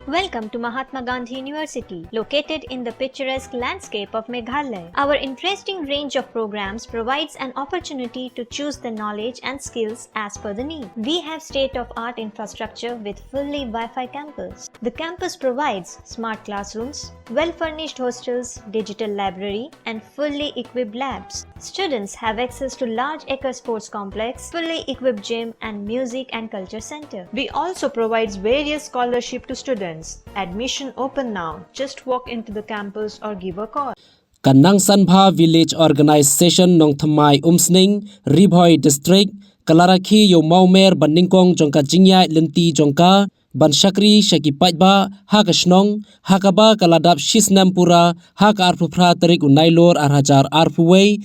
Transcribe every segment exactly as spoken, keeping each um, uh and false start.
Welcome to Mahatma Gandhi University, located in the picturesque landscape of Meghalaya. Our interesting range of programs provides an opportunity to choose the knowledge and skills as per the need. We have state-of-art infrastructure with fully Wi-Fi campus. The campus provides smart classrooms, well-furnished hostels, digital library, and fully equipped labs. Students have access to large acre sports complex, fully equipped gym, and music and culture center. We also provides various scholarship to students. Admission open now. Just walk into the campus or give a call. Ka Nongsanbha Village Organization Nongthymmai Umsning, Ri Bhoi District, ka la rakhe ïa u mawmer ba nyngkong jong ka jingïaid lynti jong ka ban shakri sha ki paidbah ha ka shnong, ha kaba ka la dap shi snem pura ha ka arphew phra tarik u Nailur ar hajar arphew wei,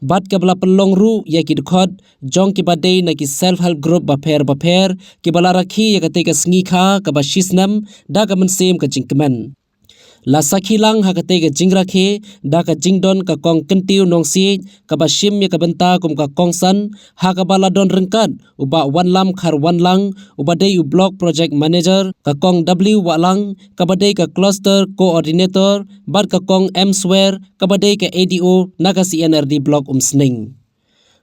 bad kaba la pynlong ruh ïa ki dkhot jong kiba dei na ki self help group bapher bapher, kiba la rakhe ïa katei ka sngi kha kaba shi snem da ka mynsiem ka jingkmen. La sakhi lang ha katei ka jingrakhe da ka jingdon ka kong Kyntiew Nongsiej kaba shim ïa ka bynta kum ka kongsan, ha kaba la don ryngkat u Bah Wanlam Kharwanlang, uba dei u Block Project Manager, ka kong W Wahlang, kaba dei ka Cluster Coordinator, bad ka kong M Swer, kaba dei ka A D O na ka C N R D Block Umsning.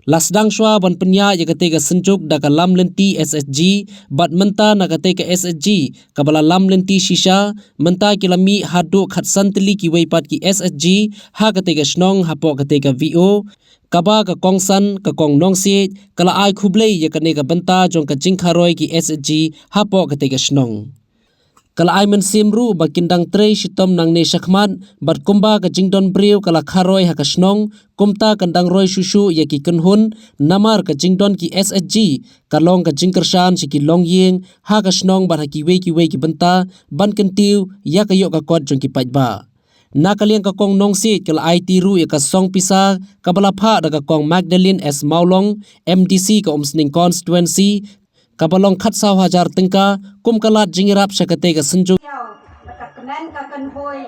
La sdang shuwa ban pynïaid ïa katei ka synjuk da ka lam lynti S H G, bad mynta na katei ka S H G kaba la lam lynti shisha, mynta ki la mih haduh khatsan tylli kiwei pat ki S H G ha katei ka shnong hapoh katei ka V O, kaba ka kongsan ka kong Nongsiej ka la ai khublei ïa kane ka bynta jong ka jingkharoi ki S H G hapoh katei ka shnong. Ka la ai mynsiem ruh ba kin dang trei shitom nangne shakhmat, bad kumba ka jingdon briew ka la kharoi ha ka shnong, kumta kan dang roi shuh shuh ïa ki kynhun, namar ka jingdon ki S H G ka long ka jingkyrshan sha ki longïing ha ka shnong bad ha kiwei kiwei ki bynta ban kyntiew ïa ka ïoh ka kot jong ki paidbah. Na ka liang ka kong Nongsiej ka la aiti ruh ïa ka song pisa kaba la phah da ka kong Magdalene S Mawlong, M D C ka Umsning Constituency, kaba long khatsaw hajar tyngka kum ka lad jingïarap sha katei ka synjuk. Ïa, bad ka kmen ka kynhoi.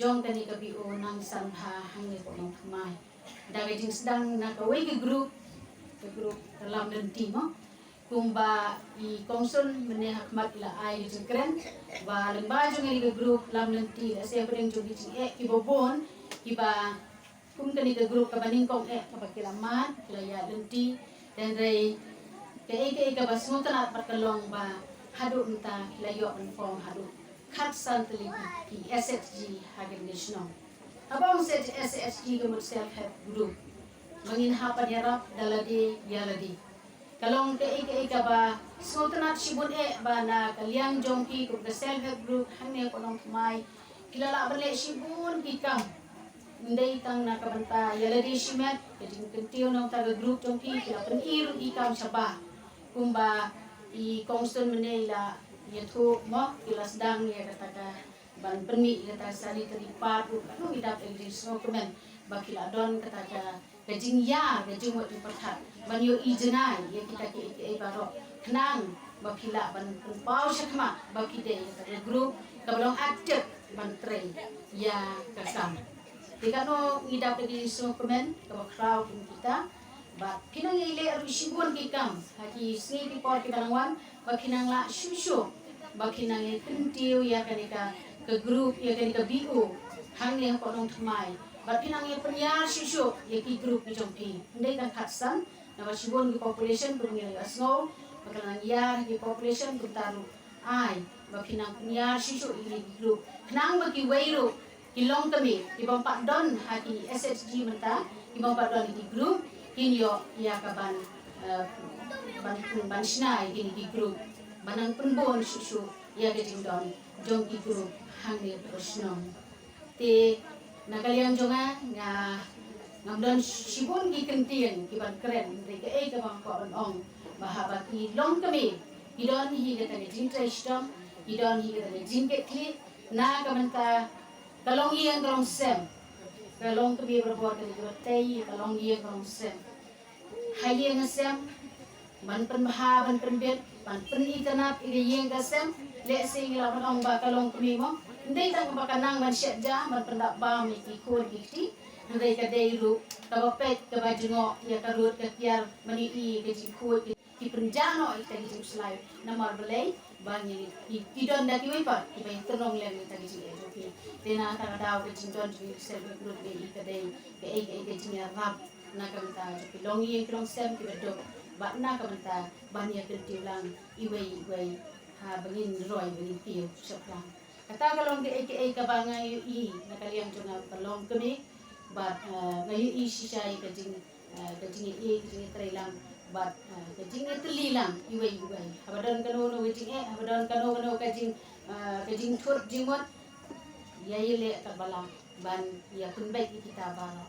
Jong kane ka B O Nongsanbha hangne hapoh Nongthymmai. Da ka jingsdang na kawei ka group, ka group ka Lamlynti mo. Kumba i kongsan mynne ha khmat i la ai ka jingkren ba lyngba jong kane ka group Lamlynti la sdang pdeng jong ki jingeh kiba bun kiba Kum kane ka group kaba nyngkong eh kaba ki la mad, ki la ïaid lynti, hynrei kaei kaei kaba sngewtynnat bad ka long ba haduh mynta ki la ïoh ban form haduh khatsan tylli ki S H G ha kane ka shnong. Haba ong S H G ka mut self help group. Ba ngin hap ban ïarap da lade ïa lade. Ka long kaei kaei kaba sngewtynnat shibun eh ba na ka liang jong ki kum ka self help group hangne hapoh Nongthymmai ki la lah ban leh shibun ki kam. Ym dei tang na ka bynta ïa lade shimet, ka jingkyntiew na ka bynta ka group jong ki, ki la pyni ruh ki kam shabar. Kumba i kongsan mynne i la ïathuh mo, ki la sdang ïa kata ka ban pynmih ïa kata ka sanitary pad ruh, ka long i dap ïa ka jingsngewkmen ba ki la don kata ka ka jingïar, ka jingmut jingpyrkhat ban ïohi jngai ïa kita kiei kiei baroh khnang ba phi lah ban pynpaw shakhmat ba phi dei ka group kaba long active ban trei ïa ka kam. Te kano ngi dap da ki sngewkmen kaba khraw kum kita, bad phi nang ïaleh ruh shibun ki kam ha ki sngi ki por kiba nang wan, ba phi nang lah shuh shuh ba phi nang ïa kyntiew ïa kane ka, ka group, ïa kane ka B O hangne hapoh Nongthymmai, ba phi nang ïa pynïar shuh shuh ïa ki group ki jong phi. Ym dei tang khatsan, naba shibun ki population kum ngi la ïohsngew ba ka la nang ïar ki population, kumta ruh ai ba phi nang pynïar shuh shuh ïa ki group khnang ba kiwei ruh ki longkmie, ki bym pat don ha ki S H G mynta, ki bym pat don ha ki group, kin ïoh ïa ka ban, eh, ban, ban shna ïa kine ki group, ban nang pynbun shuh shuh ïa ka jingdon jong ki group hangne ha shnong. Te na ka liang jong nga, nga ngam don shibun ki kyntien ki ban kren, hynrei kaei kaba nga kwah ban ong, ba haba ki longkmie ki don hi kata ka jingtrei shitom, ki don hi kata ka jingkitkhlieh, na ka bynta ka longïing ka longsem, ka longkmie barabor ka dei kaba tei ïa ka longïing ka longsem. Ha ïing ha sem, ban pynbha, ban pynbit, ban pynitynnad ïa ka ïing ka sem. Lehse ngi lah ban ong ba ka longkmie mo, ym dei tang ba ka nang ban shet ja, ban pyndap bam ïa ki khun ki kti, hynrei ka dei ruh kaba peit, kaba jngoh ïa ka rud ka kiar, ban ïohi ïa ka jingkhuid, ki pynjah noh ïa kita ki jingpyllait. Namar balei? Ba ngi, ki, ki don da kiwei pat kiba ïatynrong lem ïa kita ki jingeh jong ki. Te na kata ka daw ka jingdon jong ngi ki self help group, ïa ka dei kaei kaei ka jingïarap na ka bynta jong ki longïing ki longsem kiba duk, bad na ka bynta ban ïa kyntiew lang iwei iwei, ha, ba ngin roi, ba ngin kiew shaphrang. Kata ka long kaei kaei kaba nga ïohi na ka liang jong nga ka longkmie, bad, eh, nga ïohi shisha ïa ka jing, eh, ka jingïohi, ka jingïatreilang, bad, eh, ka jingïatylli lang iwei iwei. Haba don kano kano ka jingeh, haba don kano kano ka jing, eh, ka jingthut jingmut, ïa ïaleh katba lah ban ïa pynbeit ïa kita baroh.